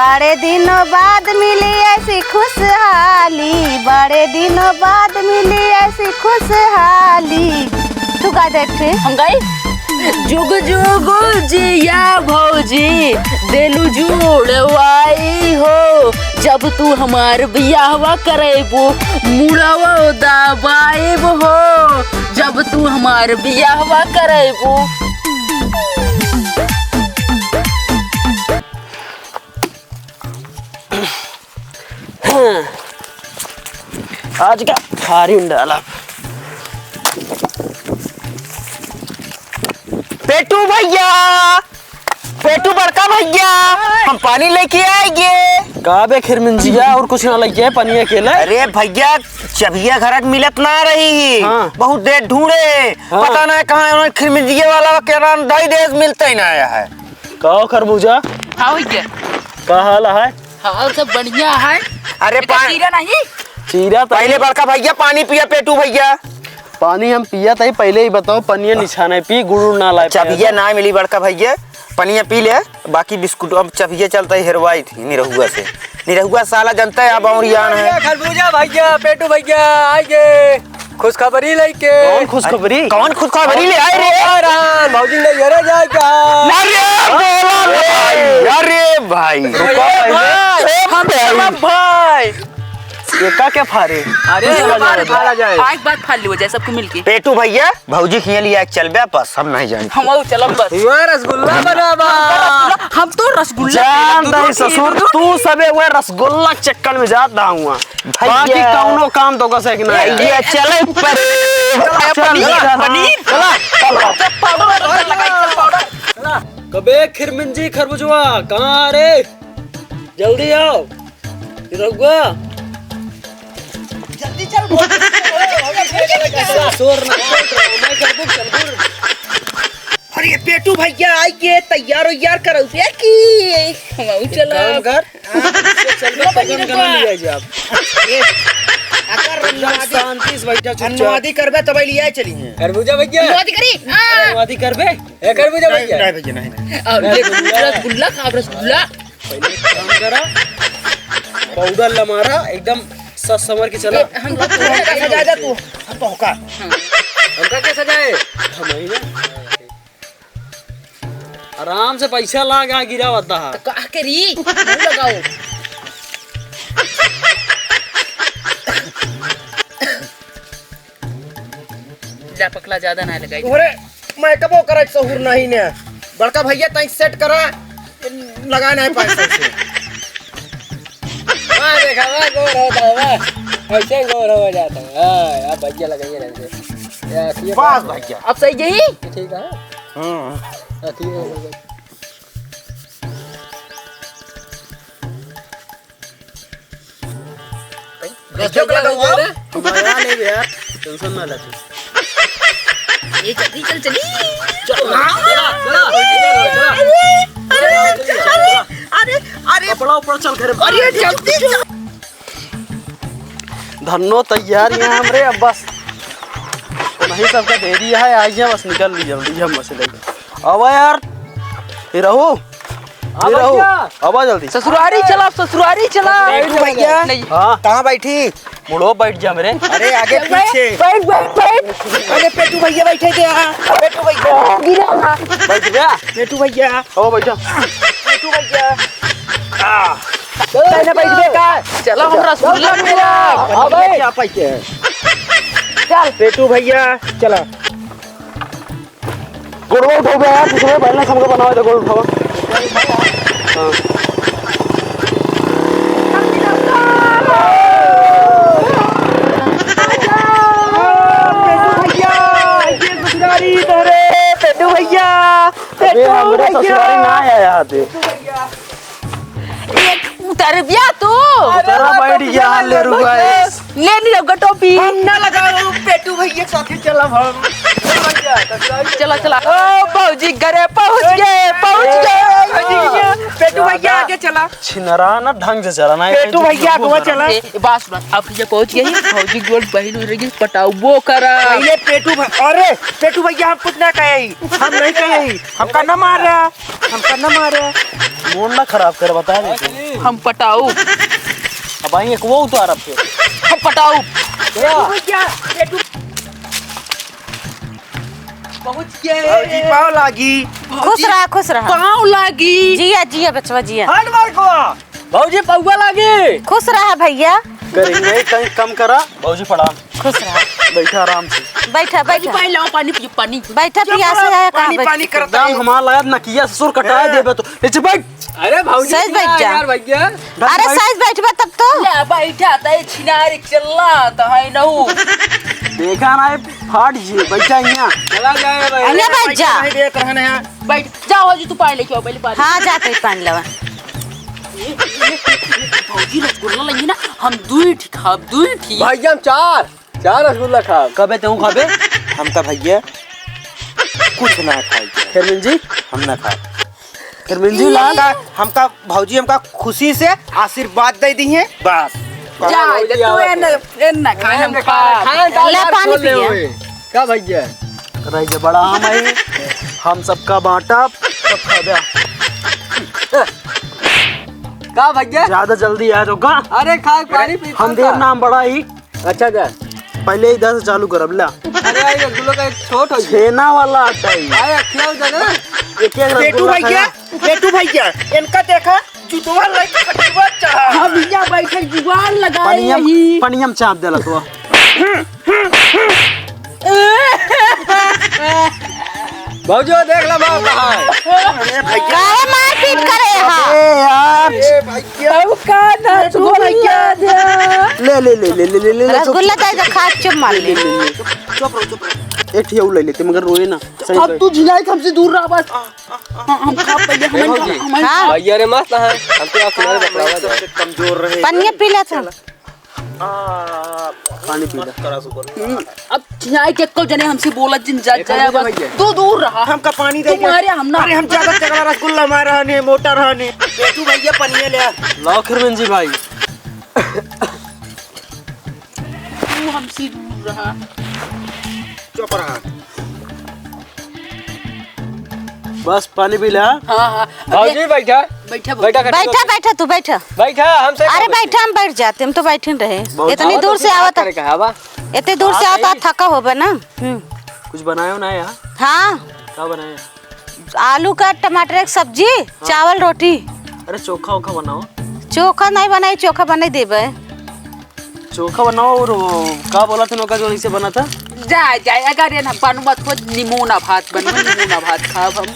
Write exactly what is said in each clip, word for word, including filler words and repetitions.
बड़े दिनों बाद मिली ऐसी खुशहाली, बड़े दिनों बाद मिली ऐसी खुशहाली। तू गा दे एक ठे। हम गाई? जुग जुग जिया भौजी, देलू जुड़वाई हो। जब तू हमार बियाहवा करैबू, मुड़वा दबाइब हो। जब तू हमार बियाहवा करैबू। आज का फारिन डाला। पेटू भैया, पेटू बड़का भैया, हम पानी लेके आएंगे। का बे खिरमिंजिया, और कुछ ना लेके आए, पानी अकेला? अरे भैया, चबिया घरक मिलत ना रही ही। हाँ। बहुत देर ढूंढे, हाँ। पता ना कहाँ उन्हें खिरमिंजिया वाला के नाम दई देश मिलते ही ना आया है। का हो खरबूजा? हाँ भैया। का हाल है? हाल सब बढ़िया है। अरे बेटा, पा- चीरा नहीं? चीरा तो पहले बड़का भैया पानी पिया, पेटू भैया। पानी हम पिया तही, पहले ही बताओ, पनिया निछाने पी, गुड़ उड़ ना लाए अच्छा, पिया भैया तो। ना मिली बड़का भैया, पनिया पी ले, बाकी बिस्कुट अब चबिया चलता ही हेरवाई थी निरहुआ से। निरहुआ साला जनता है, अब और यान है। खरबूजा भैया, पेटू भैया, आइए। खुशखबरी लइके। कौन खुशखबरी? कौन खुशखबरी ले आए रे? आ रहा, भौजी ले घरे जाए का? अरे बोला भाई, अरे भाई। अरे भाई, हम भाई। सब भाई। एका के फारे? अरे तू समझ भाई, आ रहा। आज बात फाड़ लियो जाए सबको मिलके। पेटू भैया, भौजी खिया लिया चल बे, बस हम नहीं जानी। हम चलब बस। हुआ रसगुल्ला बनावा। हम तो रसगुल्ला जान दही ससुर, तू सबे हुआ रसगुल्ला के चक्कर में जात हुआ। भैया। बाकी कौनो काम तो कसे के ना है। भैया, चले परे। चल, पनीर, चल, पनीर। चला, चला। चल, पाउडर, पाउडर लगाई, चल, पाउडर। कबे खिरमिंजी खरबुजवा, कहाँ रे? जल्दी आओ। रघुआ। जल्दी चल, बोल। शोर ना, मैं कर दूँ, चल, बोल। अरे, पेटू भैया, आइए, तैयार वैयार करौ से की। हम चला। काम कर। चल, चल, चल, चल, चल, ले जाइए आप। अगर एकदम शांति से बैठा, चुपचाप। अनुवादी करबे, तब ले आए चली हैं। खरबूजा भैया। अनुवादी करी। हाँ। अनुवादी करबे। ए, खरबूजा नहीं, भैया। नहीं भैया, नहीं, नहीं। और ये रसगुल्ला खाओ, रसगुल्ला। पहले एक काम करा, पाउडर लमारा, एकदम सस संवर के चला। ए, हम लोग को सजा जा तू। हम तो होका। हमका के सजाए? हम ही ना। आराम से पैसा लागा गिरा बता। तो का करी? मुंह लगाओ। जा पकला ज्यादा ना लगाई। तोहरे मेकअपो करे के सहूर नहीं ने। बड़का भैया तई सेट करा, लगा नहीं पाए सबसे। वाह देखा, वाह गोर होता है, वाह। ऐसे ही गोर हो जाता है। हाँ, अब भैया लगाइए रंग से। या, ये बस भैया। अब सही यही? ठीक है। हाँ। हाँ, ठीक है। बस भैया, चुप रहो। लगा ले यार, टेंशन ना ले तू। ये जल्दी चल, चली। चल, चला, चला, चला। अरे, अरे, अरे, अरे। कपड़ा ऊपर चल, घर में। अरे, जल्दी चल। धन्नो तैयार यहाँ हमरे, अब बस नहीं सबका देरी है, आई है, बस निकल ली जल्दी हम बस ले। अब यार, ये रहो। हाँ ये रहो। भैया। अब आ जल्दी। ससुरारी चला, ससुरारी चला। बैठू भैया। नहीं। हाँ। कहाँ बैठी? मुड़ो बैठ जा मेरे। अरे आगे बैठ, पीछे। बैठ, बैठ, बैठ। अरे पेटू भैया बैठे थे यहाँ। पेटू भैया। गिरा ना। बैठ गया। पेटू भैया। ओ बैठो। पेटू भैया। आ। चलो, पहले बैठ गए का? चलो, हम रसगुल्ला चलो, मिला। अबे। क्या पाइके है? चल। पेटू भैया, चला। गोड़वा उठाओ बे यार, दूसरे पहले सबको बनाओ तो गोड़ उठाओ। हाँ। पेटू भैया, ये ससुरारी तोरे, पेटू भैया, अबे पेटू हमरे भैया। ससुरारी ना आया यहाँ पे। एक उतर बिया तू। उतरा बैठ गया, ले रुक गए। ले, ले। टोपी। हम ना लगाओ, पेटू भैया के साथे चलब हम। चला, चला। ओ, भौजी घरे पहुँच गए, पहुँच गए। भैया आगे चला। छिनरा ना ढंग से चला ना, पेटू भैया आगे चला। ए, बात सुना, अब ये पहुँच गई, भौजी गोल बहिन उड़ गई, पटाउबो करा। पहले पेटू भै-, अरे, पेटू भैया हम कुछ ना कहे ही, हम नहीं कहे ही, हमका ना मारा। हमका ना मारे। मूड ना खराब कर, बता दे तू। हम पटाऊ। अब आई एक वो उतार अब के। हम पटाऊ। क्या? भैया, ये तू पहुँच गए। भौजी, पाँव लागी। खुश रहा, खुश रहा। पाँव लागी। जिया, जिया, बचवा, जिया। हट मार को। भौजी, पौवा लागी। खुश रहा भैया। करेंगे, कहीं कम करा। भौजी, प्रणाम। खुश रहा। बैठा आराम से। बैठा, भौजी, बैठा। पानी लाओ, पानी पियो, पानी। बैठा, चुप पियासे रहो, आया, कहाँ पानी, बैठ-, पानी करता एकदम है। हमार लायक नकिया ससुर कटाए हाँ। देबे तो। ए, बैठ। अरे भौजी, सही बैठ जा। यार भैया। अरे बैठ। सही बैठबे तब तो। ले, बैठा, तय छिनारी चिल्ला, तो है नहु। देखा ना, ये फाट जी, बैठा यहाँ। चला जाए भाई। अरे बैठ जा। नहीं देत रहने हैं। बैठ, जा भौजी, तू पानी लेके आओ, पहले पानी। हाँ, जा, तय पानी लावा। ए, ए, ए, ए, भौजी रसगुल्ला लइहे ना, हम दुई ठी खाब, दुई ठी। भैया हम चार, चार रसगुल्ला खाब। कबे तेहू खाबे? हम तो भैया कुछ ना खाई। फिर जी? हम ना खाब। फिर जी लाल? हमका, हमका भौजी हमका खुशी से आशीर्वाद दे दिहे, बस। जा, जा, तू ए न, ए न खाए, हम खाए, खाब। खाए, ले खाए, पानी खोल ले पिया। ओए। का भैया? रह गया बड़ा आम है, हम सबका बांटा, सब खा गया। का भैया? ज्यादा जल्दी आ जाओ का? अरे खा पानी पी हम खा। देर नाम बड़ा ही। अच्छा जा। पहले ही दस चालू करब ला। अरे भाई रसगुल्ला का एक छोट हो गया। छेना वाला आटा ही। अरे क्यों जाना? एक एक पेटू रसगुल्ला भैया, खाया। पेटू भैया, इनका देखा, जुतवा लेके खटिया चढ़ा। हम यहाँ बैठे जुगाड़ लगाए पनियम, रही। पनियम चाप देला तो। भौजी, वो देख ला, मार रहा है। अरे भैया। काहे मारपीट करे हा? अरे यार। ए भैया। अब का ना ए, तू भैया। ले, ले, ले, ले, चुप। रसगुल्ला दे दे, खा, चुप मार ले। ले, ले, ले। चुप रहो, चुप रहो। एक ठिया ले लेते, मगर रोए ना। सही अब से। तू झिनाई हमसे दूर रहा बस। हाँ, हम खा पहले, ए हम भौजी। खा, हम हाँ। भैया रे मस्त है, हम तो आप तुम्हारे बतलावा जाए। सबसे कमजोर रहे। पनिया पी ले तू। आ, पानी पी ले। हम्म, अब झिनाई के को जने हमसे बोला जिन जा एक जाए हाथ बस। भैया। तू दूर रहा। हमका पानी दे दे। तुम्हारे हम ना। अरे हम ज्यादा तगड़ा रसगुल्ला मार रहा ने, मोटा रहा ने। पेटू भैया पनिया ले आ। लाओ खिरमन जी भाई। तू हमसे दूर रहा। चुप रहा। बस पानी पी ले, हाँ? हाँ, हाँ। भौजी, बैठा। बैठा, बैठा, बैठा, बैठा, तू बैठा। बैठा, हमसे अरे, बैठा, हम बैठ जाते, हम तो बैठे रहे। बहुत इतनी दूर से आवत, करे का हवा? इतनी दूर से आवत, थका होबे ना। हम्म। कुछ बनायो ना यार? हाँ। का बनाए? आलू का, टमाटर एक सब्जी, हाँ। चावल, रोटी। अरे, चोखा ओखा बनाओ। चोखा नहीं बनाई, चोखा बनाई देबे। चोखा बनाओ और वो का बोला था, नौका जो इसे बना था? जाए, जाए, अगर ये ना बनवा तो निमोना भात बनवा, निमोना भात खाब हम।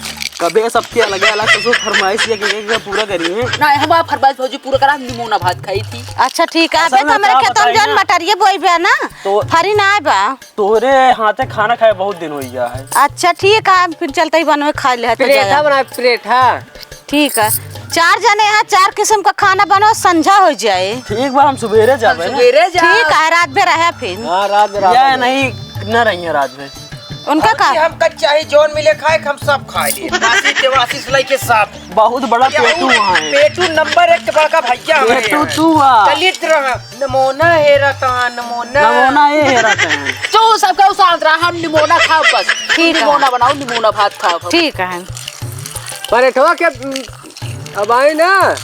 कबे सबके अलग अलग तो फरमाइश ये के, के पूरा करी है। नहीं, हमारा फरमाइश भौजी पूरा करा, हम निमोना भात खाई थी। अच्छा, ठीक है। अबे तो हमारे खेतों में जौन मटरिये बोई बे ना, तो फरी ना आए बा। तोहरे हाथे खाना खाए बहुत दिन हो गया है। अच्छा, ठीक है, हम फिर चलते ही बनवे खा ले, तो परेठा जाया। बनाए, परेठा। ठीक है, चार जने हैं, चार किस्म का खाना बनाओ, संझा हो जाए। ठीक बा, हम सुबेरे जाबे ना। सुबेरे जा। ठीक है, रात भर रहे फिर। हाँ, रात भर या रहे। नहीं, ना रही है रात भर। उनका का? भौजी, हमका चाहे जौन मिले खाए, हम सब खाए लिए। बासी तेवासी से लेके सब। बहुत बड़ा पेटू वहाँ है। पेटू नंबर एक के बड़का भैया हमारे पेटू यहाँ। तू आ। चलित रहा। नमोना हेरा ता, नमोना। नमोना ये हेरा ता। तो सबका उसांत रहा, हम निमोना खाओ बस। ठीक है। निमोना बनाओ, निमोना भात खाओ हम। ठीक है। परेठवा के, अब आई ना।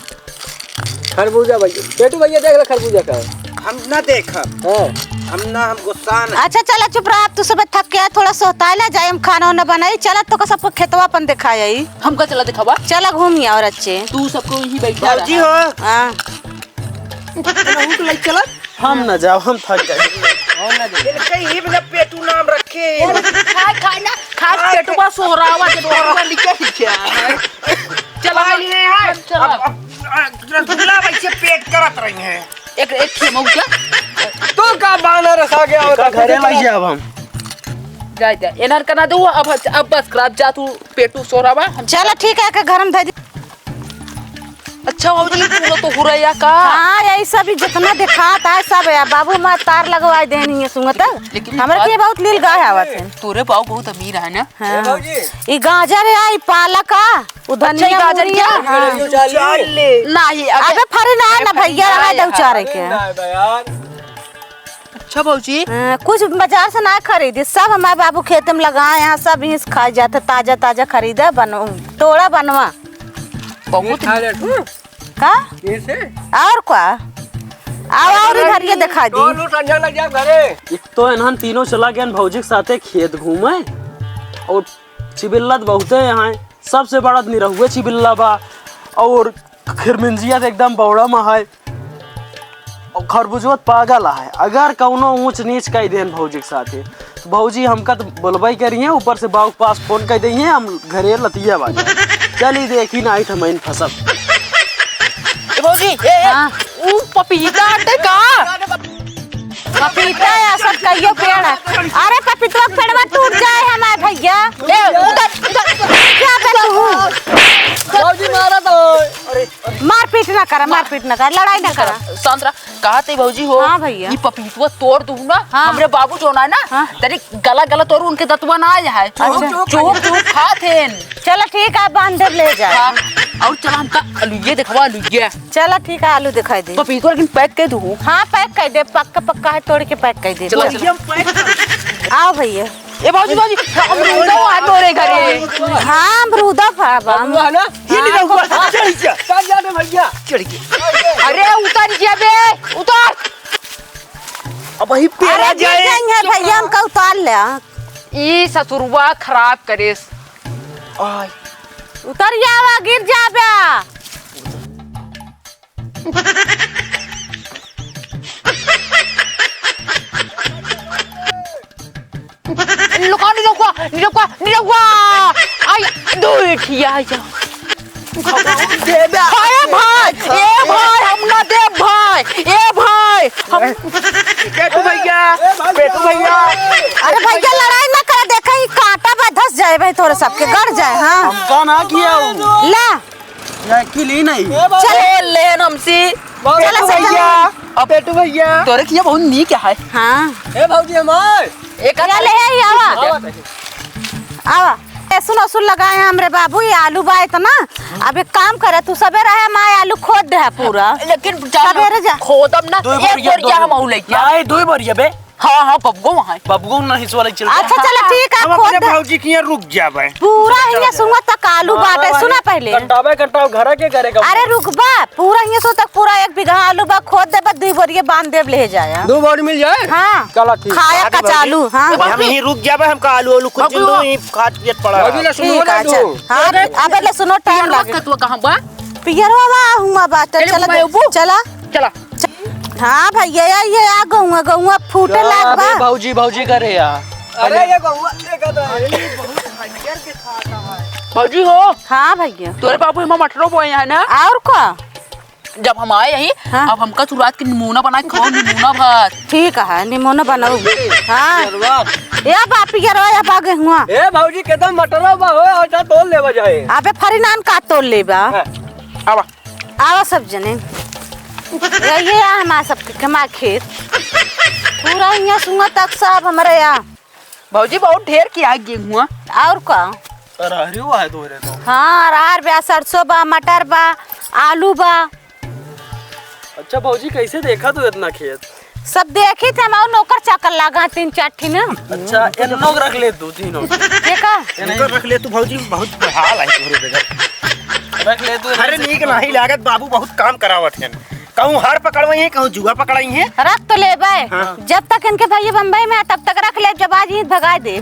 खरबूजा भैया, पेटू भैया देख ले खरबूजा का। हम ना देखब। हाँ। हम ना, हम गुस्सा ना। अच्छा चला चुप रहा, अब तू सब थक गया, थोड़ा सोहता ला जाए, हम खाना वाना बनाई। चला तो का सबको खेतवा अपन दिखाई आई। हमका चला दिखावा। चला घूम आओ और अच्छे। तू सबको यहीं बैठा भौजी रहा। हो। हाँ। इतना ऊँट लग चला। हम ना जाओ, हम थक गए। हम ना जाओ। इनके ही मतलब पेटू नाम रखे। खाए, खाए ना, खाए पेटू का सोहरावा के डोहरवा लिखे ही क्या है? चला, चला, ले, हाय। चला। अब, अब, आ, रसगुल्ला वैसे पेट करत रही है। एक, एक खेमऊ क्या? तू का बानर रसा गया होता? घरे लग जाओ हम। जा, जा, एनर करना दो, अब, अब बस कर, अब जा तू पेटू सोहरावा, हम चला, ठीक है, के घर में धर दी। अच्छा भौजी, पूरा तो हुरैया का? हाँ, यही सब ही जितना दिखात है सब है। बाबू हमार तार लगवाए देनी है, सुंगत। लेकिन, लेकिन हमरे बात के बहुत लील गाय आवत है। तोरे बाबू बहुत अमीर है ना? हाँ। ए भौजी। ई गाजर है, ई पालक है, उ अच्छा, ई धनिया गाजर मूली क्या? है। हाँ। अरे, उचार ले। नहीं, अबे अबे फरी ना, ना अरे भैया, फरी ना रहा है। उचारे के। अरे, ना, यार। अच्छा भौजी। हाँ, कुछ बाजार से ना खरीदी, सब हमारे बाबू खेत में लगाए हैं, सब यहीं से खाए जाते, ताजा ताजा खरीदे, बनो, तोड़ा बनवा। बहुत ये खा ले तू। का? कैसे? और का? आओ, आओ, अरे भरिया नहीं, दिखा दी। दोनों संझा लग जाओ घरे। एक तो इन्हन तीनों चला गए भौजी के साथे खेत घूमे, और चिबिल्लत बहुते यहाँ है। सबसे बड़ा निरहुए चिबिल्ला बा, और खिरमिंजिया तो एकदम बौड़ा मा है, और खरबुजवा तो पागल है। अगर कौनो ऊंच नीच कह देन भौजी के साथे, तो भौजी हमका तो बोलबे करिए, ऊपर से बाऊ के पास फोन कर दइए, हम घरे लतिया बाजा। चली देखी ना, आई ठमैन फसब। ए भौजी, ए, ए, हाँ। ऊ पपीता आटे का? पपीता या सब कहियो पेड़ है। अरे पपीतवा के पेड़वा टूट जाए हमारे भैया। ए, उधर, उधर। क्या बे तू? भौजी मारा तो। अरे, मारपीट ना करा, मारपीट ना करा, लड़ाई ना करा। शांत रहा। कहा थे भौजी हो? हाँ भैया। ई पपीतवा तोड़ दू ना, हाँ। हमरे बाबू जो ना, ना, हाँ। तेरी गला गला तोड़, उनके दतवा ना आया है। अच्छा। चुप, चुप, खात हैं। चला ठीक है, बांध देब, ले जाए। हाँ, और चला हमका आलूये देखवा, आलूये। चला ठीक है, आलू दिखाई दे। पपीतो लेकिन पैक कर दू। हाँ, पैक कर दे, पक्का पक्का है, तोड़ के पैक कर दे। चला, चला। आओ भैया। ए भौजी, भौजी, अमरूदो आ तोरे घरे। हाँ, अमरूदो खाब हम। अमरूदो है ना? ये ले जाऊंगा। हाँ। चढ़ जा। चढ़ जा रे भैया। चढ़ गया। अरे उतर जा बे, उतर। अब वही पेरा अरे गिर जाए। जाएंगे भैया, हमका उतार ले। ई ससुरवा खराब करेस। आय। उतर जावा, गिर जाबे। लुका, निरहुआ, निरहुआ, निरहुआ। आई, दो एठिया, आई जा। दे दे। अरे भाई, ए भाई, हम ना दे भाई, ए भाई, हम पेटू भैया, पेटू भैया। अरे भैया, लड़ाई ना करे, देखा, ई कांटा बा, धस जाए भाई, तोरे सबके गड़ जाए, हाँ। हमका ना किया हूँ। ला। ये अकेले ही नहीं। ए बाबा। चल। ए, लेन हमसी। बाबा, चला, पेटू चला। भैया, अब पेटू भैया। तोरे किया बहुत नीक है। हाँ। ए भौजी हमार। एक या ले, है, आवा। आवा। आवा। ए, सुनो, सुन लगाए हैं हमरे बाबू, ये आलू बा इतना। अब एक काम करे, तू सबेरे है, माँ आलू खोद दे है पूरा। लेकिन जा ना, सबेरे जा। खोदम ना, दो एक बोरिया, बोरिया दो हम आऊ लेके आ। नहीं, दो बोरिया बे। हाँ, हाँ, बबगो वहाँ है। बबगो ना हिसवा लग चल। अच्छा, चला, ठीक है, हम खोद अपने दे। भौजी के यहाँ रुक जाबे। पूरा हियाँ सुंगत तक आलू बाटे, सुना पहले। कटावे, कटावे, घर के करे का। अरे रुकबा, पूरा हियाँ सो तक पूरा एक बीघा आलू बा, खोद देबा, दुई बोरिये बांध देब, ले जाया। दो बोरी मिल जाए? हाँ। चला, ठीक। खाया कच्चा आलू, हाँ। हम यहीं रुक जाबे, हमका आलू, आलू कुछ बबगो। दो, यहीं खात पियत पड़ा। अभी ले सुनो ठीक ना है, तू। चल। हाँ, अबे ले सुनो, टाइम लागे। कतुआ कहाँ बा? पियरवा बा, हुआ बा, चल, चला, चला। चला। हाँ भैया, ये, ये आ गौवा, गौवा फूटे लाग बा। भौजी, भौजी करे या। अरे ये गौवा देखा तो है। बहुत हरियर के खाता है। भौजी हो। हाँ भैया। तोरे बाबू हम मटरो बोए हैं ना? और का? जब हम आए यहीं, हाँ। अब हमका तू रात के निमोना बना के खाओ, निमोना भात। ठीक है, निमोना बनाऊ। हाँ। पियरवा। या बा पियरवा, या बा गेहुआ। ए भौजी, केतना मटरा बा हो, और जा तोल लेवा जाए। अबे फरीनान का तोल लेबा? हाँ। आवा। आवा सब जने। ये, ये आ हमार सबके कमा खेत। पूरा हियाँ सुंगा तक सब हमरे या। भौजी, बहुत ढेर किया गेहुआ। और का? अरहरियो है तोरे तो। हाँ, अरहर बा, सरसों बा, मटर बा, आलू बा। अच्छा भौजी, कैसे देखा तू इतना खेत? सब देखी थे, हम और नौकर चाकर लागा तीन चार ठिन। अच्छा, एन्नो रख ले तू तीनों। के का? एन्नो रख ले तू भौजी, बहुत बेहाल है तोरे बगैर। रख ले तू, अरे नीक नहीं लागत, बाबू बहुत काम करावत हैं। कहूँ हर पकड़वाई है, कहूँ जुआ पकड़ाई है। रख तो लेबे। हाँ। जब तक इनके भैया बम्बई में है, तब तक रख ले, जब आज ही भगा दे।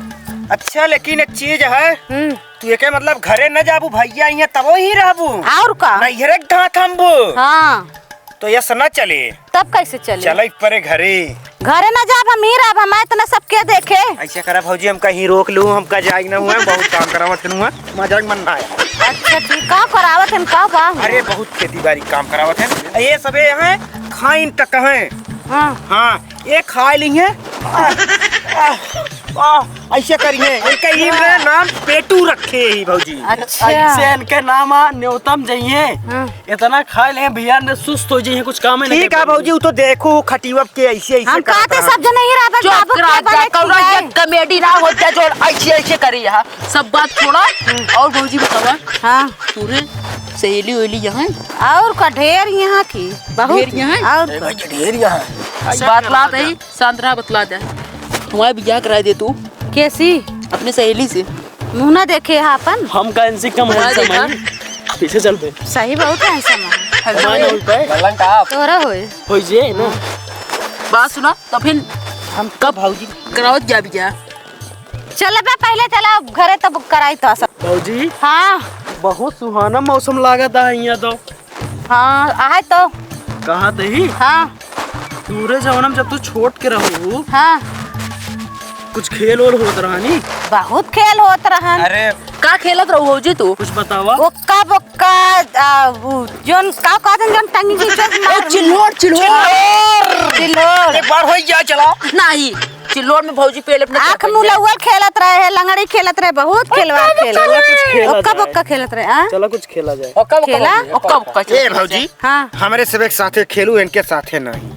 अच्छा, लेकिन एक चीज है, हम्म। तू एके मतलब घरे न जाबू, भैया इहाँ तबो ही रहबू। और का? नैहरे के धाक हमबू। हाँ। तो यस न चले। तब कैसे चले? चले परे घरे। घरे न जाब, हम ही रहब, हम इतना सब के देखे। ऐसे करा भौजी, हम कहीं रोक लूँ, हमका जाए न हुआ, बहुत काम करावत हन हुआ, मजाक मन ना आया। अच्छा ठीक, का करावत हन, का बा? अरे बहुत खेती बाड़ी काम करावत हन, ये सबे यहाँ खाइन तक हैं। हाँ। हाँ, ये खाए ली हैं। आ, आ, आह, ऐसे करिए, इनका ई में नाम पेटू रखे ही भौजी। अच्छा। ऐसे इनके नाम आ, न्योतम जइए। हाँ। इतना खाए ले भैया ने सुस्त हो जाइए, कुछ काम ही नहीं ठीक है करते। भौजी, वो तो देखो खटिया के ऐसे, ऐसे हम करत कहते रहन। सब जने ही रहता, चुप बाबू रह के जा, बने कौनो खिलाए। ये comedy ना हो जा, जो ऐसे, ऐसे करी यहाँ। सब बात छोड़ा। और भौजी बतावा। हाँ। तोरे सहेली वेली यहाँ? और का ढेर यहाँ की, बहुत। ढेर यहाँ? और ए का? भाई, ढेर यहाँ। बात लात है। शांत रहा, बतला दे। हमारे बियाह कराए दे तू। कैसी? अपने सहेली से। मुँह ना देखे है अपन। हम का इनसे कम हमारे handsome देखा। हैं? पीछे चल बे। सही बहुत handsome है। हमारे नाम पे। तोरा होए। हो जे ना। बात सुना, तो फिर हम कब भौजी करावत जा बियाह? चल बे, पहले चला घरे, तब कराई तो सब। भौजी। हाँ। बहुत सुहाना मौसम लागत है यहाँ तो। हाँ, आहे तो। कहा तही? हाँ। तूरे जमाना में जब तू छोट के रहू, हाँ। कुछ खेल ओल होत रहनी? बहुत खेल होत रहन। अरे। का खेलत रहू भौजी तू? कुछ बतावा। ओक्का बोक्का, आ, उ, जोन का कहत हन, जोन टंगी के चोट ओ, मार। चिल्लोर, चिल्लोर। चिल्लोर। एक बार होई जा चला। नहीं। चिल्लोर में भौजी पहले अपने आँख मुलौवल खेलत रहे, लंगड़ी खेलत रहे, बहुत खेलवा खेल। चलो कुछ खेला ओक्का जाए। बोक्का खेलत रहे, हाँ? चलो कुछ खेला जाए। ओक्का बोक्का खेला? भौजी, ओक्का बोक्का, चलो। ए भौजी, हाँ। हमरे सब एक साथे खेलू, इनके साथे नहीं।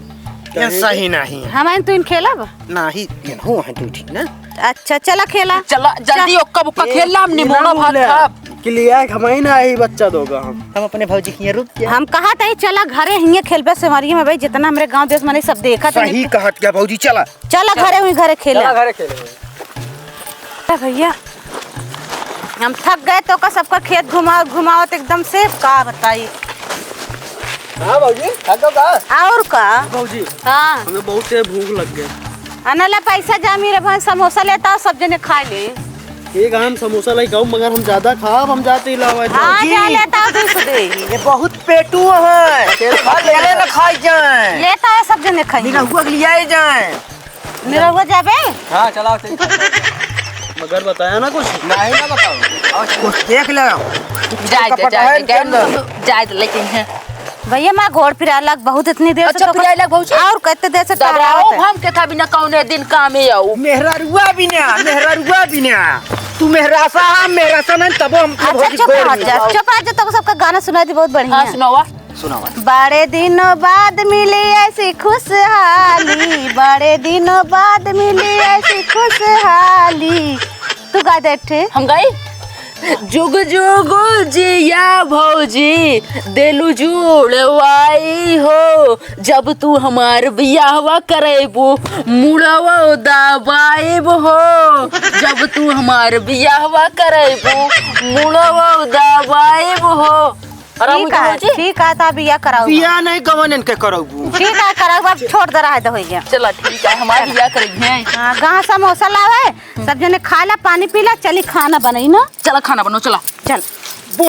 ये सही नहीं है। हम आइन तो इन खेलब? नहीं, इनहू है दू ठीक ना। अच्छा, चला खेला। चला, जल्दी चल। ओक्का बोक्का खेल ला, हम निमोड़ा भात खाब। के लिए आए, हम ही ना आई बच्चा दोगा हम। हम अपने भौजी के यहाँ रुक गया। हम कहा तही चला घरे हिये खेलबे सेमरिया में भाई, जितना हमरे गाँव देश मने सब देखत हैं। सही कहत क्या भौजी, चला। चला घरे हुई, घरे खेला। चला घरे खेले। ए भैया, हम थक गए तो का सबका खेत घुमा घुमावत एकदम से का बताई। हाँ भौजी, थक गए का? और का? भौजी, हाँ। हमें बहुत तेज भूख लग गई। अनला पैसा जामी रे भाई, समोसा लेता हो, सब जने खा ले। एक हम समोसा लेके आऊ, मगर हम ज्यादा खाब, हम जाते ही लावा हाँ, भौजी। जा लेता हो, दूसरे। ये बहुत पेटू है। अकेले खा ले। अकेले ना खाई जाए। लेता हो, सब जने खाई। निरहुआ के लिए आए जाए। निरहुआ जाबे? हाँ, चलाओ, चल। मगर बताया ना कुछ। नहीं ना बताओ। और कुछ देख ले। जाए दे, कपड़ा जाए है दे, के अंदर। जाए दे, लेकिन है। भैया, मैं गोड़ पिराए लाग बहुत इतनी देर से अच्छा, तो पिराए लाग भौजी? और कितने देर से दबाओ टहरावत है। हम के था बिना कौने दिन काम में आऊ। मेहरारुआ बिना, मेहरारुआ बिना। तू मेहरासा, हम मेहरासा नहीं, तबो हम अच्छा, भौजी चुप गोड़ रह जा, मिला। चुप रह जा, तो सबका गाना सुनाई दी, बहुत बढ़िया। हाँ, सुनावा। सुनावा। बड़े दिनों बाद मिली ऐसी खुशहाली, बड़े दिनों बाद मिली ऐसी खुशहाली। तू गा दे एक ठे। हम गाई? जुग जुग जिया भौजी, देलू जुड़वाई हो, जब तू हमार बियाहवा करैबू, मुड़वा दबाइब हो, जब तू हमार बियाहवा करैबू, मुड़वा दबाइब हो। और हम ठीक है, भौजी? ठीक है, तो बिया कराऊ। बिया नहीं, गवन इनके कराऊ। ठीक है, कराऊ, अब छोड़ दे रहा है तो हो गया। चला, ठीक है, हमार बिया करेंगे। हाँ, गाँव समोसा लावे, सब जने खा ला, पानी पी ला, चली खाना बनाई ना। चला, खाना बनाओ, चला। चल।